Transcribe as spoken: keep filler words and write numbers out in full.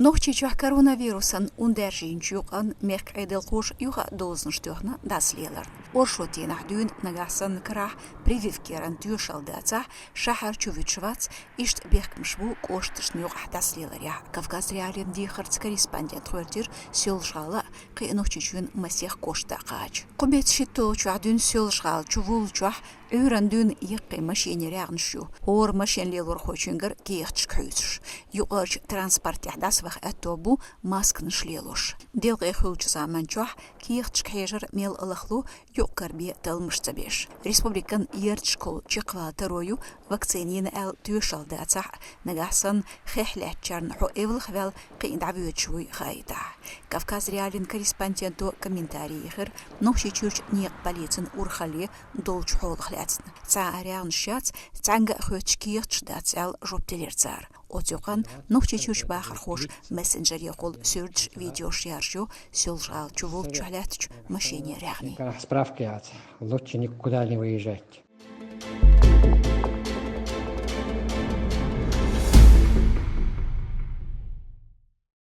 Нохчийчохь коронавирусан ун даьржинчу юкъан мехкан Ӏедалхоша юха а дозанаш тоьхна дӀасалеларна. Оршот дийнахь дуьйна, нагахь санна карахь прививкеран тоьшалла дацахь, шахьар чувуьтуш вац, иштта бехкамаш бу кӀошташна юкъахь дӀасалеларехь. Кавказ.Реалиин дехарца корреспондента гӀоьртира Соьлжа-ГӀала а, кхин а Нохчийчоьнан масех кӀоштта а кхача. Кху беттан шийтталагӀчохь дуьйна Соьлжа-ГӀала чу воллучохь Ӏуьйранна дуьйна яккхий машенийн рагӀнаш ю. ХӀора машен лелорхочуьнгара кехаташка хьуьйсуш. Юкъарчу транспортехь дӀасаваха аьтто бу масканаш лелош. Делкъе хуьлучу заманчохь кехаташка хьежар мел лахло, юкъ-кара бен талламаш ца беш. Республикан ярташкахула чекхвала таро ю, вакцина йина аьлла тоьшалла дацахь а, нагахь санна хехь лаьттачарна хьо эвлахваьлла кхин а дӀавоьдуш вуй хаийтахь. Кавказ.Реалиин корреспонденто комментарий йихира Нохчийчуьрчу некъан полицин урхалле долчу хьолах лаьцна. Цхьа а рагӀнаш яц, цхьаьнга а хоьттуш кехаташ дац аьлла, жоп делира цара. Оцу юкъанна Нохчийчуьрчу бахархоша мессенджерехула суьрташ, видеош яржайо Соьлжа-ГӀала чу воллучохь лаьттачу машенийн рагӀнийн. Справка яц. Лучше никуда не выезжать.